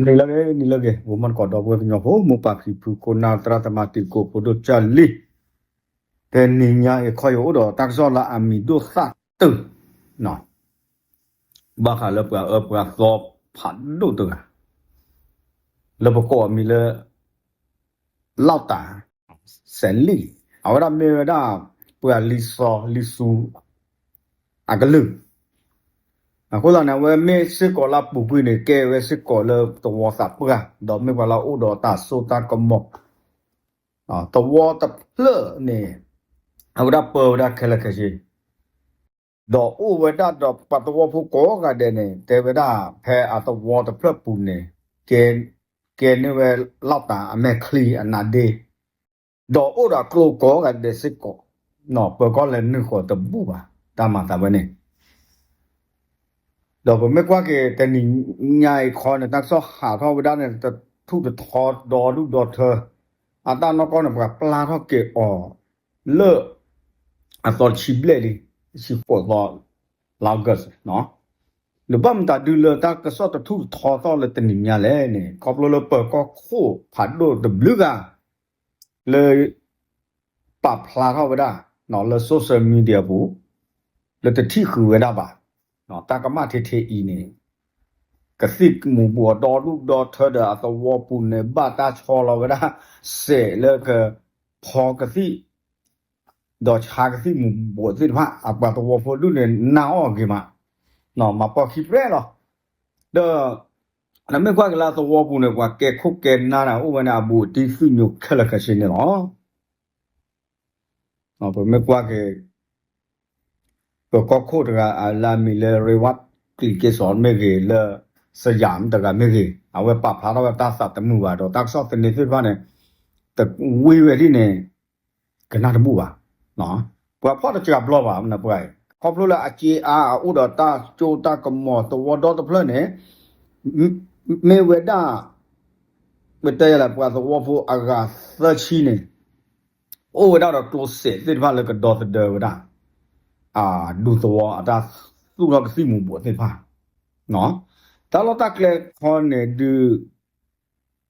နံၤလၢအဂ့ၤ နံၤလၢအဂ့ၤ ဂီၤမုၢ်တကိးဒီပုၢ်ဝဲၢ်ကညီဖိ မိၢ်ပၢ်ဖံဖု ခိၣ်နၢ် သရၣ်သမါ တံၤသကိး ဖိဒိၣ်ကၢ်လံၤ, တနံၤညါအံၤခီယအိၣ်ဒီးတၢ်ကစီၣ်လၢအမံၤဒိၣ်သၣ်တၢၢ် ဘၣ်ဃးလၢပှၤအၢပှၤသီဖးဒိၣ်တဂၤ လၢပကိးအမံၤလၢ လီၣ်တၢ် စဲးလံၣ်, အဝဲဒၣ်မ့ၢ်ဝဲဒၣ် ပှၤလံာ်စီလံာ်ဆူ အကလုၢ်, အဃိသတးန့ၣ် အဝဲမ့ၢ်စ့ၢ်ကီးလၢအပူၤကွံာ်န့ၣ် ကဲဝဲစ့ၢ်ကီးလၢသဝီသးပှၢ် ဒီးမ့ၢ်ပှၤလၢအအိၣ်ဒီးတၢ်စိတၢ်ကမီၤ, သဝီတဖျၢၣ်န့ၣ် အဝဲဒၣ်ပၢဝဲဒၣ်ခဲလၢာ်ခဲဆ့ ဒီးအိၣ်ဝဲဒၣ်ဒီးပှၤသဝီဖိကိးဂၤဒဲးန့ၣ် တဲဝဲဒၣ်ဖဲအသဝီတဖျၢၣ်ပူၤန့ၣ် ကဲ ကဲန့ၢ်ဝဲလီၣ်တၢ်အမဲာ်ချံအနါဒ့, ဒီးအိၣ်ဒီးကျိကိးဂၤဒဲးစ့ၢ်ကီး, ပၢၤကီၢ်လဲၤနုာ်ဃီၤတဘူၣ်ဘၣ် တၢ်မၤသးဝဲန့ၣ် ဒီးပမ့ၢ်ကွၢ်က့ၤတနံၤညါအံၤခီန့ၣ် တၢ်ကစီၣ်ဟးထီၣ်ဝဲဒၣ်န့ၣ် တထူၣ်တထီဒီဒူၣ်ဒီထၢ, အတၢ်နီၢ်ကီၢ်န့ၣ် ပှၤပျၢ်ထီၣ်က့ၤအီၤ လၢ အသီတဆံဘျဲၣ်လံ, တဆံဃိးသီ လါ August န့ၣ်, ဒီးဘၣ်မတၤဒုလၢတၢ်ကစီၣ်တထူၣ်တထီသီၣ်လၢတနံၤညါလဲၣ်န့ၣ် ခီဖျိလၢပၢၤကီၢ်ခိၣ်ဖးဒိၣ်တဘျုးဂၤ လၢ ပာ်ဖျါထီၣ်ဝဲဒၣ် လၢ social media ပူၤ လၢတထံၣ်ဃုာ်ဝဲဒၣ်ဘၣ်, တၢ်ကမၣ်ထဲထဲအံၤန့ၣ် ကသံၣ်မူၤဘှီးဒီဒူၣ်ဒီထၢဒီးအသဝီပူၤန့ၣ် ဘၣ်တၢ်ဆီလီၤဝဲဒၣ် စဲးလၢကဖီကသံၣ် ဒီးဆါကသံၣ်မူၤဘှီးသ့ၣ်တဖၣ် အပှၤသဝီဖိဒူၣ်န့ၣ် နာ်အီၤဂ့ၤမး, မၤပိာ်ခံပြဲလီၤ, ဒီး နမ့ၢ်ကွၢ်က့ၤလၢအသဝီပူၤန့ၣ် ပှၤကဲခိၣ်ကဲနၢ်န့ၣ် အိၣ်ဝဲန့ၣ် အဘူးအတံၢ်သွံၣ်ညိးခဲလၢာ်ခဲဆ့န့ၣ်လီၤ. ပမ့ၢ်ကွၢ်က့ၤ ပၢၤကီၢ်ခိၣ်တဂၤ လၢအမံၤလၢ ရ့ဝါကလံၤက့စီၤမ့ၢ်ဂ့ၤ လၢ စယၤမတဂၤမ့ၢ်ဂ့ၤ အဝဲပာ်ဖျါထီၣ်ဝဲတၢ်သးသမူဘၣ်ဒီး တၢ်ကစီၣ်သန့သ့ၣ်တဖၣ်န့ၣ် တဝံၤဝဲဒ်န့ၣ် ကနၣ်တဘူၣ်ဘၣ်. ပှၤဖီၣ်တစှၤဘျီဘၣ် ပှၤအံၤ ခီဖျိလၢအက့အါအအိၣ်ဒီးတၢ်စိတၢ်ကမီၤသဝီဒီတဖျၢၣ်န့ၣ် မ့ၢ်ဝဲဒၣ် ပတဲယၤလၢပှၤသဝီဖိအဂၤသၢဆံန့ၣ် အိၣ်ဝဲဒၣ်ဒီးကျိစဲးသ့ၣ်တဖၣ်လၢကဒီသဒၢဝဲဒၣ် ဒူသဝီအတၢ်သူၣ်ထီၣ်ကသံၣ်မူၤဘှီးသ့ၣ်တဖၣ်, တၢ်လီၢ်တၢ်ကျဲခီန့ၣ်ဒုး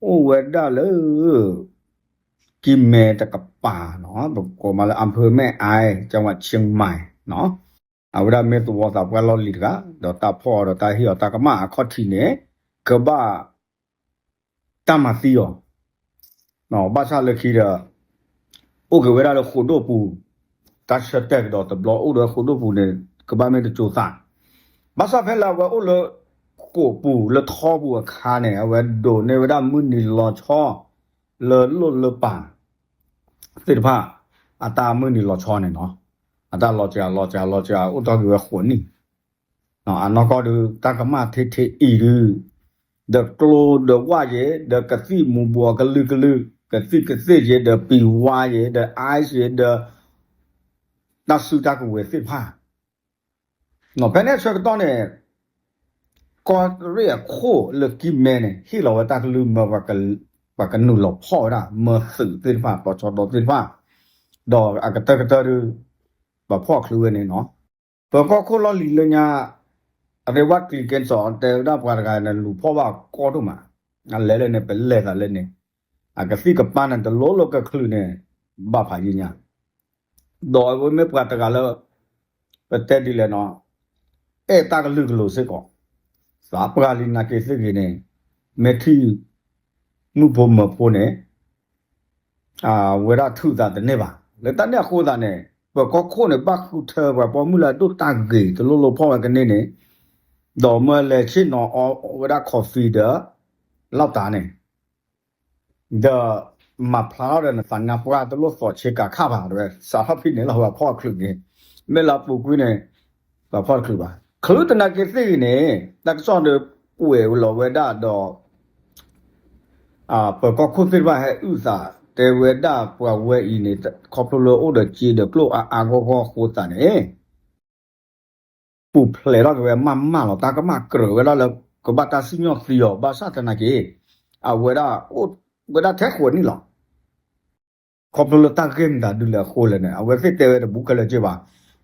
အိၣ်ဝဲဒၣ်လၢ ကံမဲတကပၤန့ၣ် ပကိးမးလၢ อำเภอแม่อาย จังหวัดเชียงใหม่ န့ၣ် အဝဲဒၣ်မ့ၢ်သဝီသးပှၢ်လီၢ်လံၤတဂၤ ဒီးတၢ်ဖီၣ်အီၤဒီးတၢ်ဟ့ၣ်အီၤတၢ်ကမၣ်အခီၣ်ထံးန့ၣ် ကဘၣ် တၢ်မၤသံအီၤ ဘၣ်ဆၣ်လၢခံဒီး အိၣ်က့ၤဝဲဒၣ်လၢဃိာ်ဒိၣ်ပူၤ, တၢ်ဆၢတဲာ်ကဒီးတဘျီအိၣ်ဒီးဃိာ်ဒိၣ်ပူၤန့ၣ် ကဘၣ်မ့ၢ်တစိၤသး, ဘၣ်ဆၣ်ဖဲလၢအဝဲအိၣ်လၢ ဃိာ်ပူၤလၢထီပူၤအခါန့ၣ် အဝဲဒိးန့ၢ်ဝဲဒၣ်မုၢ်နံၤလီၤဆီ လၢလိၣ်လၢပာ် သ့ၣ်တဖၣ် အတၢ်မုၢ်နံၤလီၤဆီန့ၣ်လီၤ, အတၢ်လီၤစှၤလီၤစှၤလီၤစှၤ အိၣ်တ့ၢ်က့ၤဝဲဃိာ်နံၣ် အနီၢ်ကီၢ်ဒုး တၢ်ကမၣ်ထဲထဲအံၤဒုး ဒီးကျိဒီးဝၣ်ယဲ ဒီးကသံၣ်မူၤဘှီးကလုာ်ကလုာ် ကသံၣ်ကသ့ၣ်ယဲ ဒီးပံၤဝါယဲ ဒီး ice ယဲ ဒီး တၢ်စုတၢ်ကဝဲၤသ့ၣ်တဖၣ် ဖဲန့ၣ်အဆၢကတီၢ်န့ၣ် ကီၢ်ရ့ၣ်အခိၣ်လၢကံမဲန့ၣ် ဟ့ၣ်လီၤဝဲတၢ်ကလုၢ်မၢ ပှၤကနုာ်လီၤဖီၣ်ဝဲဒၣ် မၢသုးသ့ၣ်တဖၣ် တီၤဆီဒီသ့ၣ်တဖၣ် ဒီးအကတၢၢ်ကတၢၢ်ဒုး ပှၤဖီၣ်ချုးဝဲန့ၣ်လီၤ. ပၢၤကီၢ်ခိၣ်လီၢ်လံၤလၢညါ အရ့ဝၣ်ကလံၤကဲစီၤ တဲဝဲဒၣ်ပှၤတဂၤန့ၣ် လူၤဖီၣ်ဘၣ်ကီဒိၣ်မး, အလဲၤလၢန့ၣ် ပလဲၤသးလၢန့ၣ် အကသံၣ်ကပၤန့ၣ် တလိၣ်လၢကချုးန့ၣ် ဘၣ်ဖးယံာ်ညါ ဒီးအဝဲမ့ၢ်ပှၤတဂၤလၢ ပတဲဒ်လဲၣ်နီၤ အဲၣ်တၢ်ကလုာ်ကလိၤစ့ၢ်ကီး, သးပှၢ်လံနာ်က့သ့ၣ်ဂ့ၤန့ၣ် မ့ၢ်ထံၣ် မုၣ်ဖိမၢၤဖိန့ၣ် အဝဲဒၣ်ထုးသးတန့ၢ်ဘၣ်. လၢတၢ်န့ၣ်အဃိသတးန့ၣ် ပၢၤကီၢ်ခိၣ်န့ၣ် ဘၣ်ဃုထၢပှၤပိာ်မုၣ်လၢအဒိၣ်တၢ်ဂ့ၤ တလိၣ်လိၣ်ဖီၣ်ဝဲကန့ၢ်န့ၣ် ဒီးမၢလဲၤဆ့ၣ်နီၤအီဝဲဒၣ် coffee ဒီး လီၣ်တၢ်န့ၣ် ဒီးမၤဖျါထီၣ်ဒီးနသးနါပှၢ် တလိၣ်သီၣ်ဆ့ကၤခၣ်ဘၣ် တဲဝဲ စးထီၣ်ဖဲန့ၣ်လီၤ ပှၤဖီၣ်ချုးန့ၣ် မ့ၢ်လၢအပူၤကွံာ်န့ၣ် ပှၤဖီၣ်တချုးဘၣ်. ချုးတနာ်က့သ့ၣ်ဂ့ၤန့ၣ် တၢ်ကစီၣ်ဒီးကွဲးလီၤဝဲဒၣ်ဒီး ပၢၤကီၢ်ခိၣ်သ့ၣ်တဖၣ်ဟဲအုၣ်သး တဲဝဲဒၣ်ပှၤဝဲအံၤန့ၣ် ခီဖျိလၢအိၣ်ဒီးစ့ဒီးကျိၣ်အါအါဂီၢ်ဂီၢ်အဃိသတးန့ၣ် ပူၤဖျဲးထီၣ်က့ၤဝဲမးမးလီၤ. တၢ်ကမၣ်ကြၢးဝဲဒၣ်လၢ ကဘၣ်တၢ်စံၣ်ညီၣ်သံအီၤ ဘၣ်ဆၣ်သနာ်က့ အဝဲဒၣ်အိၣ်ဝဲဒၣ်ထဲဃိးနံၣ်လီၤ. ခီဖျိလၢတၢ်ဂ့ၢ်မတၤဒုလဲၣ်အဃိလဲၣ်န့ၣ် အဝဲသ့ၣ်တဲဝဲတဘူးခဲလၢာ်က့ဘၣ်.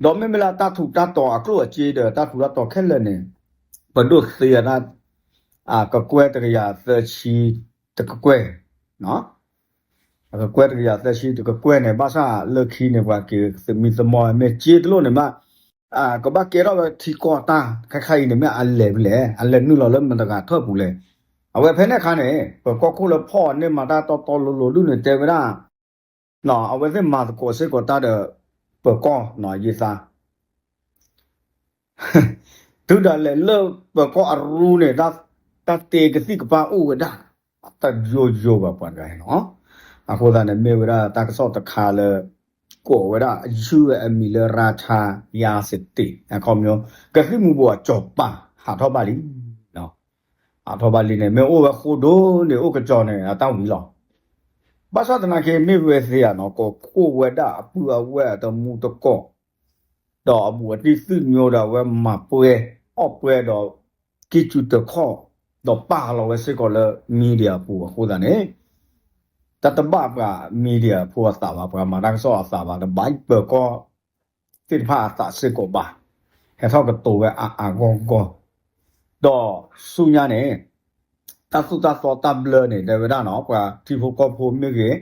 ဒီးမ့မ့ၢ်လၢတၢ်ထူးတၢ်တီၤအကျိၣ်အစ့ဒီး တၢ်ထူးတၢ်တီၤခဲလၢာ်န့ၣ် ပဒိၣ်သ့အတၢ် ကကွဲၢ်တကယၤသၢဆံတကကွဲၢ်, ကကွဲၢ်တကယၤသၢဆံတကကွဲၢ်န့ၣ် ဘၣ်ဆၣ်လၢခံန့ၣ် ပှၤက့ၤသမံသမိး မ့ၢ်က့တလိၣ်န့ၣ်မး ကဘၣ်ကဲထီၣ်ဝဲထံကီၢ်တၢ်ခါခါအံၤန့ၣ် မ့ၢ်အလဲၤဖဲလဲၣ်, အလဲၤနုာ်လီၤလၢမတၤတဂၤထၢၣ်ပူၤလဲၣ်. အဝဲဖဲန့ၣ်အခါန့ၣ် ပၢၤကီၢ်ခိၣ်လၢဖီၣ်န့ၢ်မၤတၢ်တီတီလိၤလိၤဒုးန့ၣ် တဲဝဲဒၣ် အဝဲသ့ၣ်မၤသကိးစ့ၢ်ကီးတၢ်ဒီး ပၢၤကီၢ် ယသး တုၤဒၣ်လဲာ်လၢပၢၤကီၢ်အရူန့ၣ် တၢ်တ့ကသံၣ်ကပၤအိၣ်ဝဲဒၣ် တယိယိဘၣ်ပှၤတဂၤန့ၣ်လီၤ. အဃိသတးန့ၣ် မ့ၢ်ဝဲဒၣ်တၢ်ကစီၣ်တခါလၢ ကိးဝဲဒၣ် ယုၢ်ဝဲအမံၤလၢ ရၤထါယၤစတ့း အခီပညီ ကသံၣ်မူၤဘှီးအစီၤပၤ ဟးထီၣ်ဘၣ်လံ ဟးထီၣ်ဘၣ်လံန့ၣ် မ့ၢ်အိၣ်ဝဲဃိဒိၣ်န့ၣ် အိၣ်ကစီၤန့ၣ် အတၢ်ဝံၤလီၤ. ဘၣ်ဆၣ်သနာ်က့ မ့ၢ်ဝဲသ့ၣ်ဧါနီၤ ကိးခိၣ်ဝဲဒၣ်အပုၢ်အဝဲၢ်အတမူတကိး ဒီးအဘူးအတံၢ်သုးညိဒီး အဝဲမၤပှဲၤ အီၣ်ပှဲၤဒီး ကံၢ်စူၤတခီၣ် ဒီးပာ်လီၤဝဲစ့ၢ်ကီးလၢ media အပူၤအဃိသတးန့ၣ် တၢ်တဘၣ်ပှၤ media ဖိအသးဘၣ် ပှၤမၤတၢ်ကစီၣ်အသးဘၣ် တဘၣ်ပၢၤကီၢ်သ့ၣ်တဖၣ်အသးစ့ၢ်ကီးဘၣ်. ဟဲထီၣ်ကတိၤဝဲအါအါဂီၢ်ဂီၢ် ဒီးဆူညါန့ၣ် တၢ်သိၣ်တၢ်သီတၢ်ဘျၢန့ၣ် တဲဝဲဒၣ်နီၤ ပှၤထံဖိကီၢ်ဖိမ့ၢ်ဂ့ၤ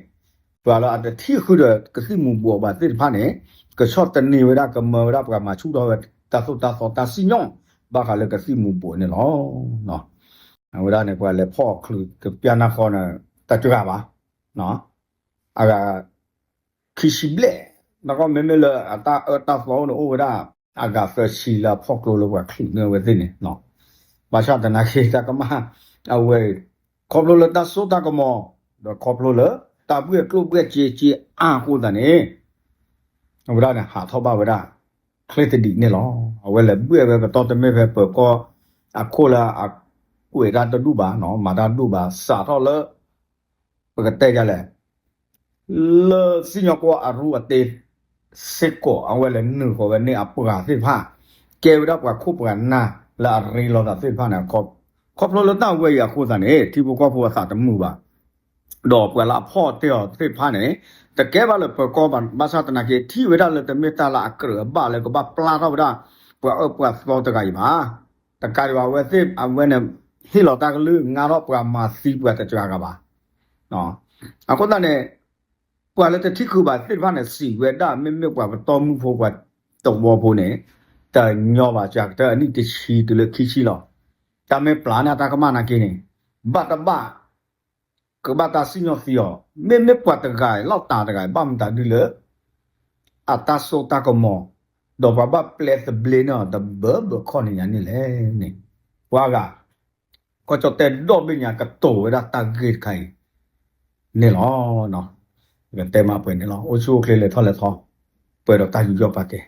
ပှၤလၢအတထံၣ်ဃုာ်ဒီးကသံၣ်မူၤဘှီးဘၣ်သ့ၣ်တဖၣ်န့ၣ် ကဆီၣ်သနံးဝဲဒၣ် ကမၢဝဲဒၣ် ပှၤမၤဆူၣ်ထီၣ်ဝဲတၢ်သိၣ်တၢ်သီတၢ်စံၣ်ညီၣ် ဘၣ်ဃးလၢကသံၣ်မူၤဘှီးန့ၣ်လီၤ. အဝဲဒၣ်န့ၣ် ပှၤလဲၤဖီၣ်ချုးကပျၢ်နၢ်ဃီန့ၣ် တၢ်စှၤဘၣ် အဂၤ ခံဆံဘျဲၣ် နကီမ့မ့ၢ်လၢအတၢ်အၢတၢ်သီန့ၣ် အိၣ်ဝဲဒၣ် အဂၤသၢဆံလၢအဖီၣ်ကျိလၢပှၤချုးန့ၢ်အဝဲသ့ၣ်န့ၣ် ဘၣ်ဆၣ်သနာ်က့တၢ်ကမၣ် အဝဲ ခီဖျိလၢတၢ်စိတၢ်ကမီၤ ဒီးခီဖျိလၢ တၢ်ဘှ့ၣ်ကျိၣ်ဘှ့ၣ်စ့စ့အါအဃိသတးန့ၣ် အဝဲဒၣ်န့ၣ် ဟးထီၣ်ဘၣ်ဝဲဒၣ် ချ့သဒံးန့ၣ်လီၤ. အဝဲလဲၤဘှ့ၣ်ဝဲကတီၢ်တမ့ၢ်ဖဲပၢၤကီၢ် အခိၣ်လၢအကွဲးတၢ်တဒူၣ်ဘၣ် မၤတၢ်ဒူၣ်ဘၣ် စးထီၣ်လၢ ပကတဲယလဲၣ် လၢစံၣ်ညီၣ်ကွီၢ်အရူအတ့ စ့ၢ်ကီး အဝဲလဲၤနုာ်ဃီၤဝဲန့ၢ်အပှၤသ့ၣ်တဖၣ် ကဲဝဲဒၣ်ပှၤခိၣ်ပှၤနၢ်လၢအရ့လိာ်သးသ့ၣ်တဖၣ်န့ၣ် ခီဖျိလၢတၢ်ဝဲအံၤအဃိသတးန့ၣ် ထံဖိကီၢ်ဖိအသးတမုာ်ဘၣ် ဒီးပှၤလၢအဖီၣ်တ့ၢ်အီၤသ့ၣ်တဖၣ်န့ၣ် တကဲဘၣ်လၢပၢၤကီၢ်ဘၣ် ဘၣ်ဆၣ်သနာ်က့ ထံၣ်ဝဲဒၣ်လၢတမ့ၢ်တၢ်လၢအကြၢးအဘၣ်လၢကဘၣ်ပျၢ်ထီၣ်ဝဲဒၣ် ပှၤအၢပှၤသီတဂၤအံၤဘၣ် တကးဒံးဘၣ် အဝဲသ့ၣ်အဝဲန့ၣ် ဟ့ၣ်လီၤတၢ်ကလုၢ် ငါထီၣ်ပှၤမၤသံပှၤတစှၤဂၤဘၣ် အဃိသတးန့ၣ် ပှၤလၢတထံၣ်ဃုာ်ဘၣ်သ့ၣ်တဖၣ်န့ၣ် စံးဝဲဒၣ် မ့မ့ၢ်ပှၤပတီၢ်မုၢ်ဖိပှၤတဝီဖိန့ၣ် တညီဘၣ် စှၤကတၢၢ်အနံၣ်တဆံတုၤလၢခံဆံလီၤ. တၢ်မ့ၢ်ပျၢ်န့ၢ်တၢ်ကမၣ်နာ်က့န့ၣ် ဘၣ်တဘၣ် ကဘၣ်တၢ်စံၣ်ညီၣ်သံအီၤ မ့မ့ၢ်ပှၤတဂၤအံၤ လီၢ်တၤတဂၤအံၤ ဘၣ်မတၤဒုလၢ အတၢ်စိတၢ်ကမီၤ ဒီးပှၤဘၣ်ပျဲသဘျ့န့ၢ်အီၤတဘၢဘၢခီၣ်န့ၣ်ညါန့ၣ်လဲၣ်န့ၣ် ပှၤဂၤ ကီၢ်ကၠီၣ်တဲၣ်ဒီဘ့ၣ်ညါကတိၤဝဲဒၣ်တၢ်ဂ့ၢ်တခါအံၤန့ၣ်လီၤ. ကတဲမးပှဲၤန့ၣ်လီၤ. အိၣ်ဆူၣ်အိၣ်ချ့လဲၤထီၣ်လဲၤထီ ပှဲၤဒီးတၢ်ယူးယီၣ်ပာ်ကဲ